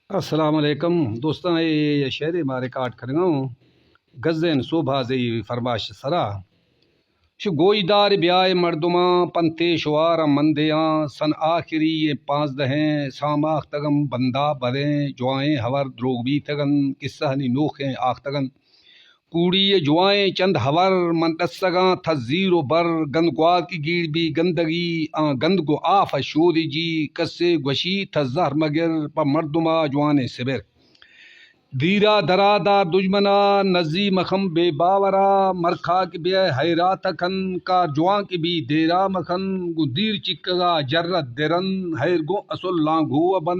السلام علیکم دوستاں، اے شعرے ما ریکارڈ کنگا اوں گزین سوبھازئی فرمائش سرا۔ شو گوشدار بیائے مردماں، پنتے شوار من دیاں، سن آخری ایں پانزدہیں، ساماختگم بندا بدیں، جوائیں ہور دروگ بیتگن، قصہ نی نوخیں آختگن۔ کوڑی ء جوائیں چند ہور من ڈسگاں، تھا زیر و بر، گند گوات کی گیڑ بی گندگی، آں گند گو آف ء شودی جی، کسے گوشی تھا زہر مگر، پہ مردما جوانیں سبر۔ دیرا درا دار دژمنا، نزی مخم بے باورا، مرکھا کہ بیئے حیرات کن، کار جوان کہ بی دیرا مکن، گوں دیر چکگا جرت درن، حیر گوں اصل لانگھو بن۔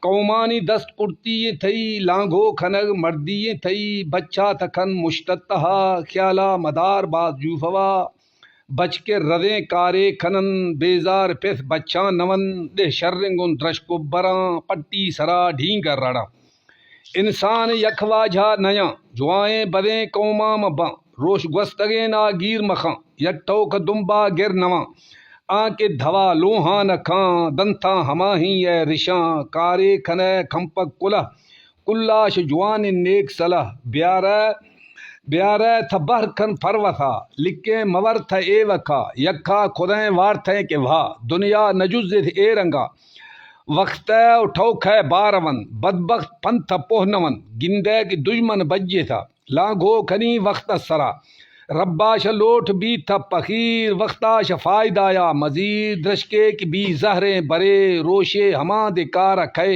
قومانی دست کرتی ایں تئی، لانگھو کنگ مردی ایں تئی، بچا تکن مشتتہا، خیالا مدار باز جوفوا، بچکے رزیں کارے کنن، بیزار پس بچاں نون، دہ شرنگون درشک و براں، پٹی سرا ڈھینگ رڑاں۔ انسان یک واجہ نیاں، جوائیں بدیں قوماں مہ باں، روش گوستگیں ناگیر مخاں، یک ٹوک دمبا گر نواں۔ آں کہ دھوا لوہان کاں، دنتاں ہماہیں اے رشاں، کارے کنئے کمپک کلہ، کلاش جوان نیک صلاح، بیارئے، بیارئے تہ بہر کن پروسا، لکیں مور تہ ایوکا، یکا خدائیں وارتئے کہ وا، دنیا نجزت اے رنگا، وختئے و ٹوکئے بارون، بدبخت پنتھ پوہ نون، گندئے کہ دژمن بجیسا، لانگھو کنی وخت ء سرا۔ رباش لوٹ بیت پخیر، وختاش فائدہ یا مزیر، درشکے کہ بی زہریں برے، روشے ہما دے کار ء کئے۔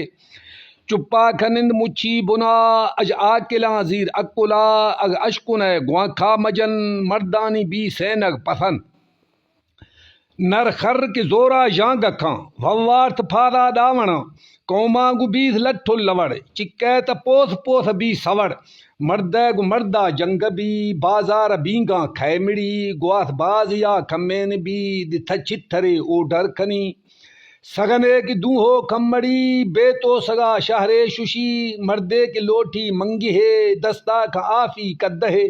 چپا کنند مچی بنا، اج آکلاں زیر اکلا، اگ اشکنئے گوانکھا مجن، مردانی بی سینگ پسند۔ نر خر کہ زورا ژانگ کاں، ووارت پادا داوݨاں، قوماں گوں بیت لٹ و لوڑ، چکئے تہ پوس پوس بی سوڑ، مردئے گوں مردا جنگ بی، بازار بینگاں کھئے مڑی، گواس باز یا کمین بی، دتہ چترے اوڈر کنی۔ سگنے کہ دوں ہو کمڑی، بے توسگا شہرے ششی، مردے کہ لوٹی منگہے، دستا کہ آفی کدہے۔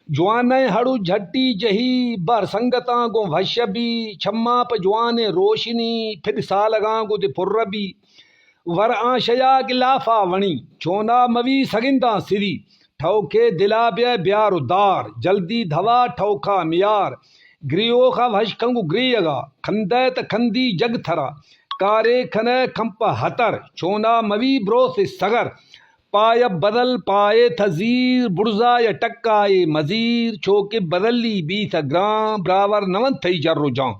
جوانئیں ہڑو جھٹی جہی، بہر سنگتاں گوں وش بی، چماں پہ جوانیں روشنی، پھد سالگاں گوں دے پر بی۔ ور آں شیا کہ لافا ونی، چونا موی سگنداں سری، ٹوکے دلا بیئے بیار و دار، جلدی دھوا ٹوکا میار، گریوخا وشکنگ و گریگا، کندئے تہ کندی جگ تھرا، کارے کنئے کمپ ہتر، چونا موی بروس سگر، پایہ بدل پائے تھا زیر، برزا یا ٹکا اے مزیر، چو کہ بدلی بیت گران، براور نہ ونت تئی جر و جان۔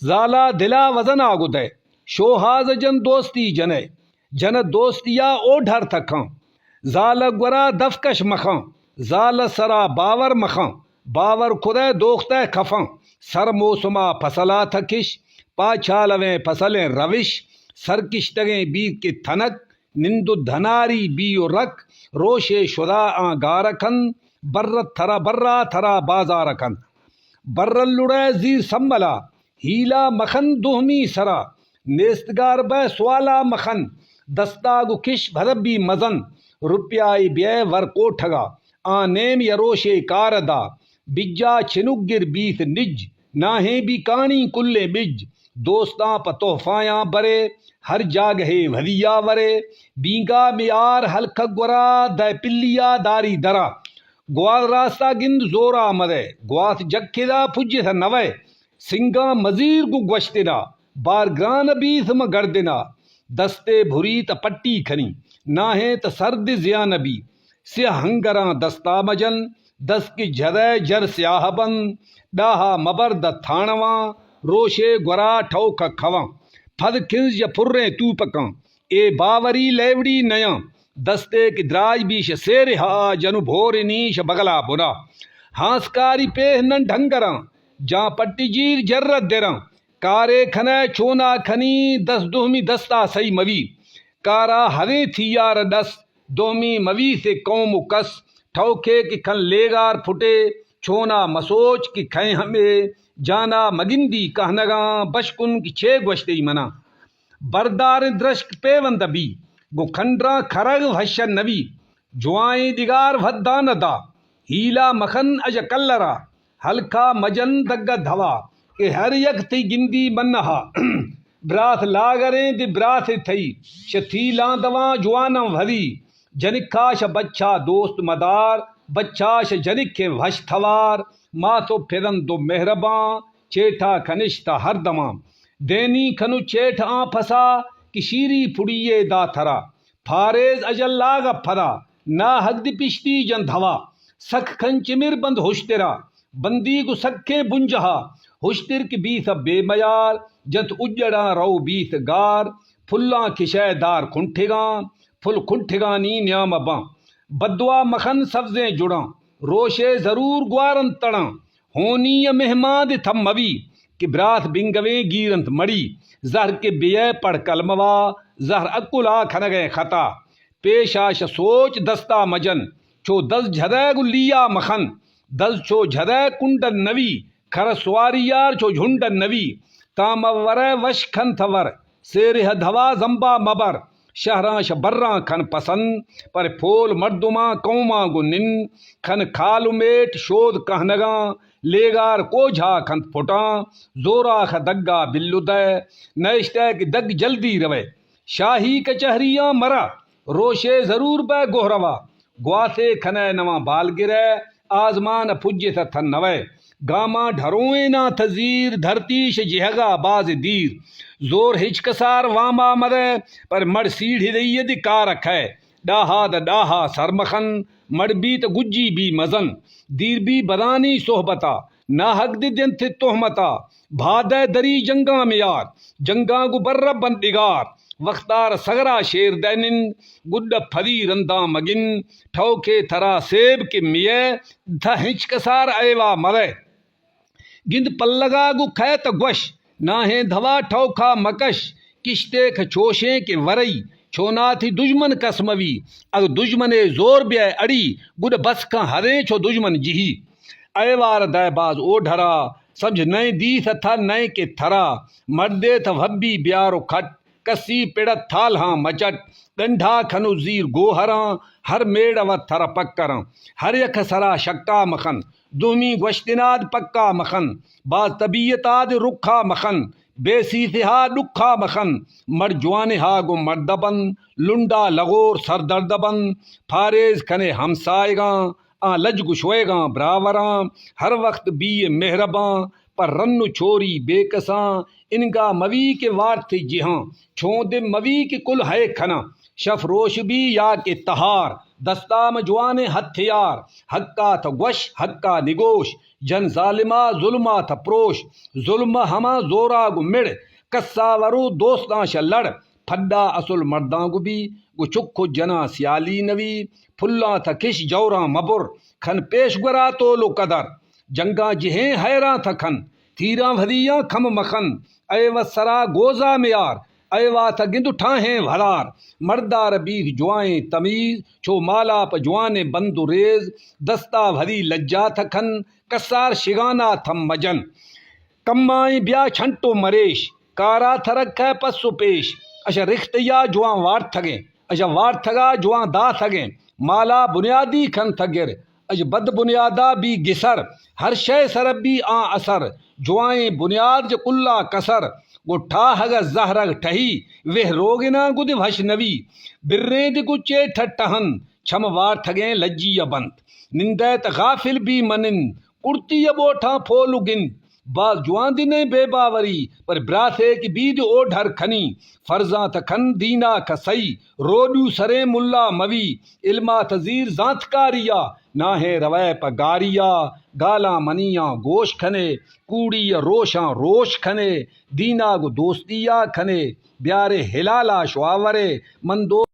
زالا دلا وزن آگو دئے، شوہاز جن دوستی جنئے، جن دوستیا او ڈھر تکاں۔ زال گورا دفکش مخاں، زال سرا باور مخاں، باور کدئے دوختئے کفاں۔ سر موسما پسلا تکش، پا چالویں پسلیں روش، سرکشتگیں بیت کہ تھنک، نند و دھناری بی و رک، روشے شدا آں گار کن، بر تھرا، برا تھرا بازار کن۔ بر لڑئے زیر سملا، ہیلا مخن دوہمی سرا، نیستگار بئے سوالا مخن، دستا گو کش بھر بی مزن، روپیائی بیئے ور کوٹھگا، آ نیم یا روشے کار دا، بجا چنک گر بیت نج، ناہیں بی کانی کلیں بج، دوستاں پہ تحفایاں برے، ہر جاگہے وھدیا ورے، بینگا میار ہلک گورا، دئے پلیا داری درا۔ گوات راستا گند زورا مدئے، گوات جکدا پجتہ نوئے، سنگاں مزیر گوں گوشتنا، بار گران بیت مہ گردنا، دستے بھری تہ پٹی کنی، ناہیں تہ سرد زیان بی۔ سیاہ ہنگراں دستا مجن، دست کہ جھدئے جر سیاہ بند، ڈاہا مبر دہ تھانواں، روشے گورا ٹوک کھواں، پھد کنز یا پریں توپکاں، اے باوری لیوڑی نیاں، دستے کہ دراج بیش سیرہا، جنو بھورے نیش بگلا بنا۔ ہانسکاری پیہ نن ڈھنگراں، جاں پٹی جیر جرت دراں، کارے کھنئے چونا کھنی، دست دوہمی دستا سہی موی۔ کارا ہدیں تھیار ڈس، دومی مویس قوم و کس، ٹوکے کہ کن لیگار پھٹے، چونا مسوچ کہ کھئے ہمے، جانا مگندی کہنگاں، بشکن کہ چے گوشتئی منا۔ برداریں درشک پیوند بی، گوں کھنڈراں کھرگ وھش نبی۔ جوائیں دگار وھدان دا، ہیلا مکن اژ کلرا، ہلکا مجن دگہ دھوا، کہ ہر یک تئی گندی منہا۔ برات لاگریں دی برات تئی، شہ تیلاں دواں جواناں وھدی۔ جنکاش بچا دوست مدار، بچاش جنکیں وش توار۔ مات و پرند و مہرباں، چیٹا کنشتا ہر دماں۔ دینی کنو چیٹ آں پسا، کہ شیری پڑیے دا ترا۔ پھاریز اژ لاگ ء پدا، ناہگ دی پشتی جنت ہوا۔ سک کن چمر بند ہشترا، بندی گو سکیں بنجہا۔ ہشتر کہ بیت بے میار، جنت اجڑاں رو بیت گار۔ پھلاں کشئے دار کنٹھگاں، پھل کنٹھگانی نیام باں۔ بدوا مخن سبزیں جڑاں، روشے ضرور گوارن تڑاں۔ ہونی ء مہمان دے تھم مبی، کہ برات بنگویں گیرنت مڑی۔ زہر کہ بیئے پڑ کلموا، زہر اکلا کھنگیں خطا۔ پیشا شہ سوچ دستا مجن، چو دز جھدئے گو لیا مخن۔ دز چو جھدئے کنڈن نوی، کھر سواری یار چو جھنڈن نوی۔ تاں مورئے وش کھن تھور، سیرہ دھوا زمبا مبر۔ شہراں شہ براں کھن پسند، پر پھول مردماں قوماں گو نند۔ کھن کھال و میٹ شود کہنگاں، لیگار کوجھا کھنت پھٹاں۔ زوراخ دگا بلدئے، نئشتئے کہ دگ جلدی روئے۔ شاہی کچہریاں مرا، روشے ضرور بئے گوہروا۔ گواسے کھنئے نواں بالگرئے، آزمان ء پجتہ تھن نوئے۔ گاماں ڈھروئیناں تزیر، دھرتی شہ جہگا باز دیر۔ زور ہچ کسار واما مدئے، پر مڑ سیڑھی دئی دی کار کھئے۔ ڈاہا دہ ڈاہا سر مخن، مڑ بیت گجی بی مزن۔ دیر بی بدانی صحبتا، ناحق دی دنت تہمتا۔ بھادئے دری جنگاں میار، جنگاں گو بر بند ڈگار۔ وختار سگرا شیر دئے نند، گڈ پھدی رنداں مگن۔ ٹھوکے ترا سیب کہ میئے، تھا ہچ کسار ایوا مدئے۔ گند پلگا گو کھئے تہ گوش، ناہیں دھوا ٹوکا مکش۔ کشتے کھ چوشیں کہ ورئی، چونا تھی دژمن کس موی۔ اگہ دژمنے زور بیئے اڑی، گڈ بس کن ہدیں چو دژمن جہی۔ اے وار دئے باز او ڈھرا، سمجھ نئیں دیث تھا نئیں کہ تھرا۔ مردے تہ وھبی بیار و کھٹ، کسی پڑت تھالہاں مچٹ۔ گنڈھا کھنو زیر گوہراں، ہر میڑ وت تھرا پکراں۔ ہر یک سرا شکا مخن، دومی گوشتناد پکا مخن۔ باز طبیعتا دے رکھا مخن، بے سیثہا ڈکھا مخن۔ مڑ جوانہا گوں مڑد بند، لنڈا لغور سردرد بند۔ پھاریز کھنے ہمسائیگاں، آں لج گشوئیگاں براوراں۔ ہر وخت بی مہرباں، پر رن و چوری بے کساں۔ انگا موی کہ وارت جہاں، چون دے موی کہ کل ہے کھناں۔ شف روش بی یا کہ تہار، دستام جوانیں ہتھیار۔ حقا تہ گوش، حقا نگوش، جن ظالما ظلما تہ پروش۔ ظلم ہما زورا گو مڑ، کسا ورو دوستاں شہ لڑ۔ پھڈا اصل مرداں گو بی، گو چک و جناں سیالی نوی۔ پھلاں تہ کش جوراں مبر، کھن پیش گورا تول و قدر۔ جنگاں جہیں حیراں تہ کھن، تیراں وھدیاں کھم مخن۔ اے و سرا گوزا میار، اے وات گند ٹھاہیں وھلار۔ مردار بیت جوائیں تمیز، چو مالا پہ جوانیں بند و ریز۔ دستا وھدی لجا تہ کھن، کسار شگانا تھم مجن۔ کمائیں بیا چھنٹ و مریش، کارا ترکہ پس و پیش۔ اشا رختیا جوان وارتھگیں، اشا وارتھگا جوان داتھگیں۔ مالا بنیادی کھن تگر، اج بد بنیادا بی گسر۔ ہر شے سر بی آں اثر، جوائیں بنیاد جہ کلا کسر۔ گو ٹھاہگ زہرگ ٹہی، وہ روگناں گد وش نوی۔ بریں دے گو چے ٹھٹہن، چھم وارتھگیں لجی بنت۔ نندیت غافل بی منند، کرتی ء بوٹاں پول و گند۔ باز جوان دنیں بے باوری، پر براتے کہ بید او ڈھر کھنی۔ فرضاں تہ کھن دینا کسئی، روڈو سریں ملا موی۔ علما تہ زیر زانتکاریا، ناہیں روئے پہ گاریا۔ گالاں منیاں گوش کھنے، کوڑی ء روشاں روش کھنے۔ دینا گو دوستیا کھنے، بیارے ہلالا شواورے۔ من دو